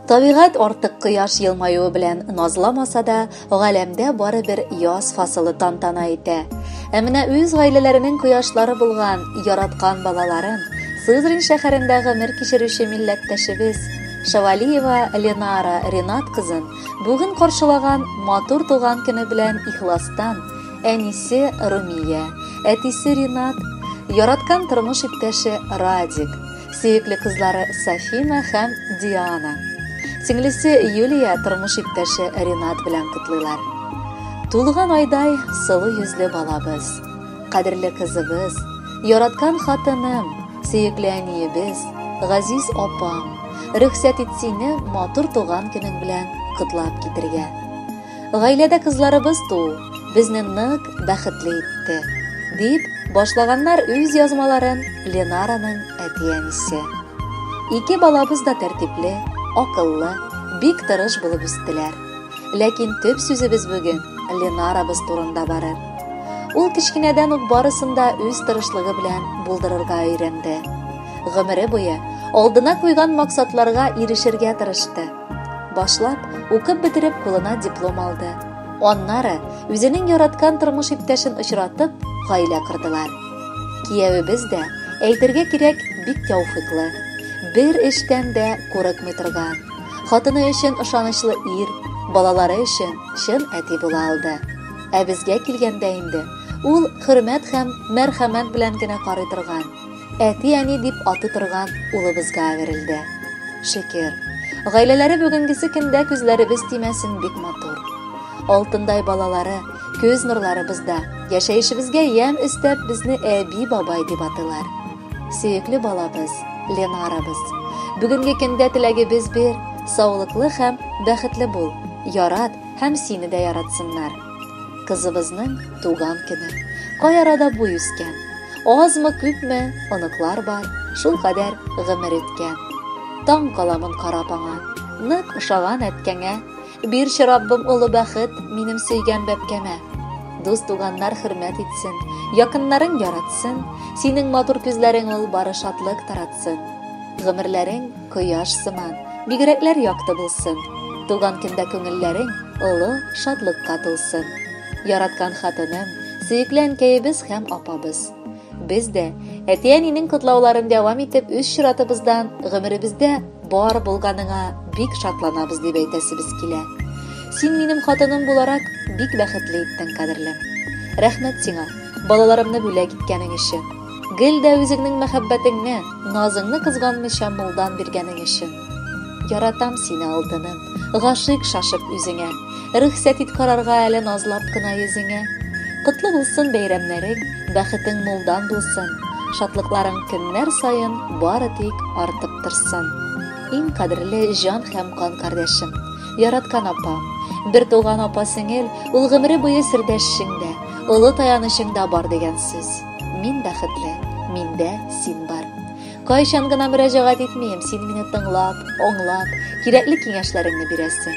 Табигать артык кояш елмаюы белән назламаса да, галәмдә барыбер яз фасылы тантана итә. Ә менә үз гаиләләренең кояшлары булган яраткан балаларын Сызрань шәһәрендә гомер кичерүче милләттәшебез Шавалиева Ленара Ренат кызын бүген каршылаган матур туган көне белән ихластан әнисе Румия, әтисе Ренат, яраткан тормыш иптәше Радик, сөекле кызлары Сафина һәм Диана, сеңлесе Юлия тормыш иптәше Ренат белән котлыйлар. Тулган айдай сылу йөзле балабыз, кадерле кызыбыз, яраткан хатыным, сөекле әниебез, газиз апам, рөхсәт ит сине матур туган көнең белән котлап китергә. Гаиләдә кызларыбыз туу безне нык бәхетле итте, дип башлаганнар үз язмаларын Ленараның әти-әнисе. Ике балабыз да тәртипле, акыллы, бик тырыш булып үстеләр. Ләкин төп сүзебез бүген Ленарабыз турында барыр. Ул кечкенәдән үк барысын да үз тырышлыгы белән булдырырга өйрәнде. Гомере буе алдына куйган максатларга ирешергә тырышты. Башлап, укып бетереп, кулына диплом алды. Аннары үзенең яраткан тормыш иптәшен очратып, гаилә кордылар. Киявебез дә, әйтергә кирәк, бик тәүфыйклы. Бер эштән дә курыкмый торган. Хатыны өчен ышанычлы ир, балалары өчен чын әти була алды. Ә безгә килгәндә инде, ул хөрмәт һәм мәрхәмәт белән генә карый торган, әти-әни дип атый торган улыбызга әверелде. Шөкер, гаиләләре бүгенгесе көндә күзләребез тимәсен бик матур. Алтындай балалары, күз нурларыбызда, яшәешебезгә ямь өстәп безне әби-бабай дип атыйлар. Сөекле балабыз, Ленарабыз. Бүгенге көндә теләгебез бер, саулыклы һәм бәхетле бул, ярат һәм сине дә яратсыннар. Кызыбызның туган көне. Кай арада буй үскән. Азмы, күпме оныклар бар, шул кадәр гомер үткән. Таң каламын карап аңа, нык ошаган әткәңә. Бирче, Раббым, олы бәхет минем сөйгән бәбкәмә. Дус туганнар хөрмәт итсен, якыннарың яратсын, синең матур күзләрең ул бары шатлык таратсын. Гомерләрең кояш сыман, бигрәкләр якты булсын. Туган көндә күңелләрең олы шатлыкка тулсын. Яраткан хатыным, сөекле әнкәебез һәм апабыз. Без дә әти-әнинең котлауларын дәвам итеп, үз чиратыбыздан гомеребездә бар булганыңа бик шатланабыз дип әйтәсебез килә. Син минем хатыным буларак бик бәхетле иттең, кадерлем. Рәхмәт сиңа, балаларымны бүләк иткәнең өчен. Гел дә үзеңнең мәхәббәтеңне, назыңны кызганмыйча мулдан биргәнең өчен. Яратам сине, алтыным, гашыйк шашып үзеңә. Рөхсәт ит карарга әле назлап кына йөзеңә. Котлы булсын бәйрәмнәрең, бәхетең мулдан булсын. Шатлыкларың көннәр саен бары тик артып торсын. Иң кадерле җан һәм кан кардәшем, яраткан апам, бер туган апа сеңел, ул гомере буе сердәшчең дә, олы таянычың да бар дигән сүз. Мин бәхетле, миндә син бар. Кайчан гына мөрәҗәгать итмием, син мине тыңлап, аңлап, кирәкле киңәшләреңне бирәсең.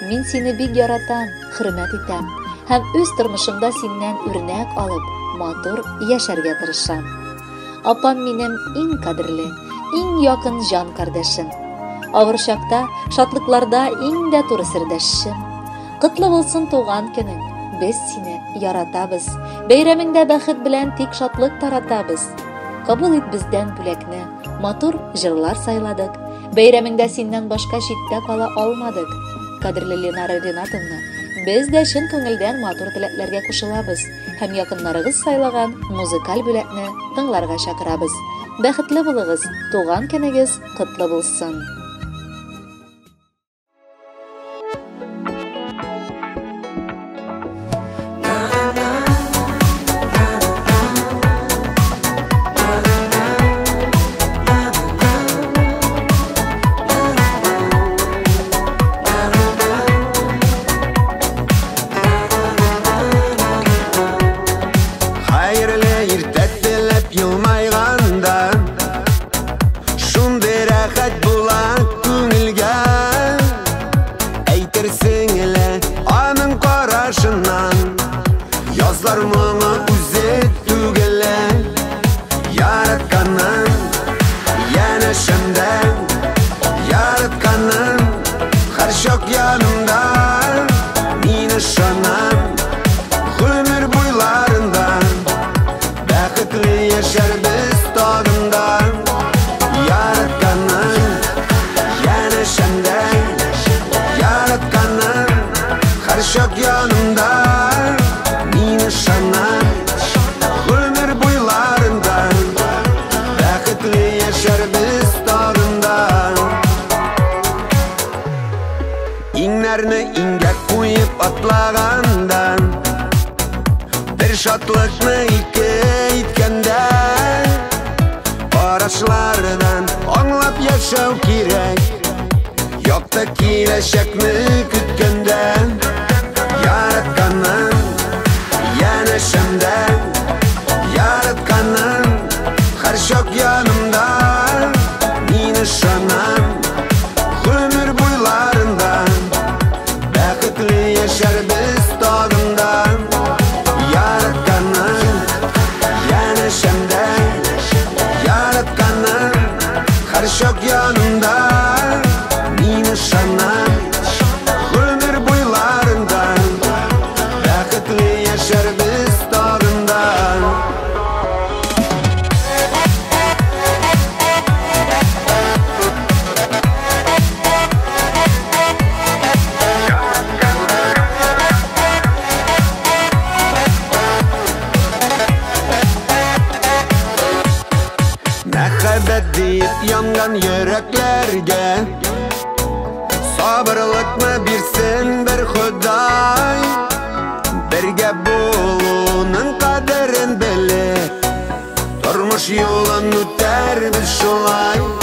Мин сине бик яратам, хөрмәт итәм һәм үз тормышымда синнән үрнәк алып, матур яшәргә тырышам. Апам минем иң кадерле, иң якын җан кардәшем. Авыр чакта, шатлыкларда иң дә туры сердәшчем. Котлы булсын туган көнең, без сине яратабыз. Бәйрәмеңдә бәхет белән тик шатлык таратабыз. Кабул ит бездән бүләкне, матур җырлар сайладык. Бәйрәмеңдә синнән башка читтә кала алмадык. Кадерле Ленара Ринатовна, без дә чын күңелдән матур теләкләргә кушылабыз һәм якыннарыгыз сайлаган музыкаль бүләкне тыңларга чакырабыз. Бәхетле булыгыз, туган көнегез котлы булсын! Хәерле иртә теләп елмайганда, шундый рәхәт була. яшәрбез тагын да. Иңнәрне иңгә куеп атлаганда, бер шатлыкны ике иткәндә, карашлардан аңлап яшәү кирәк, якты киләчәкне көткәндә. Яратканым янәшәмдә, яратканым һәрчак янымда, мин ышанам гомер буйларында бәхетле яшәрбез тагын да. Яратканым янәшәмдә, яратканым һәрчак янымда, мин ышанам гомер буйларында бәхетле яшәрбез тагын да. Мәхәббәт диеп янган йөрәкләргә сабырлыкны бирсен бер Ходай. Бергә булуның кадерен белеп, тормыш юлын үтәрбез шулай.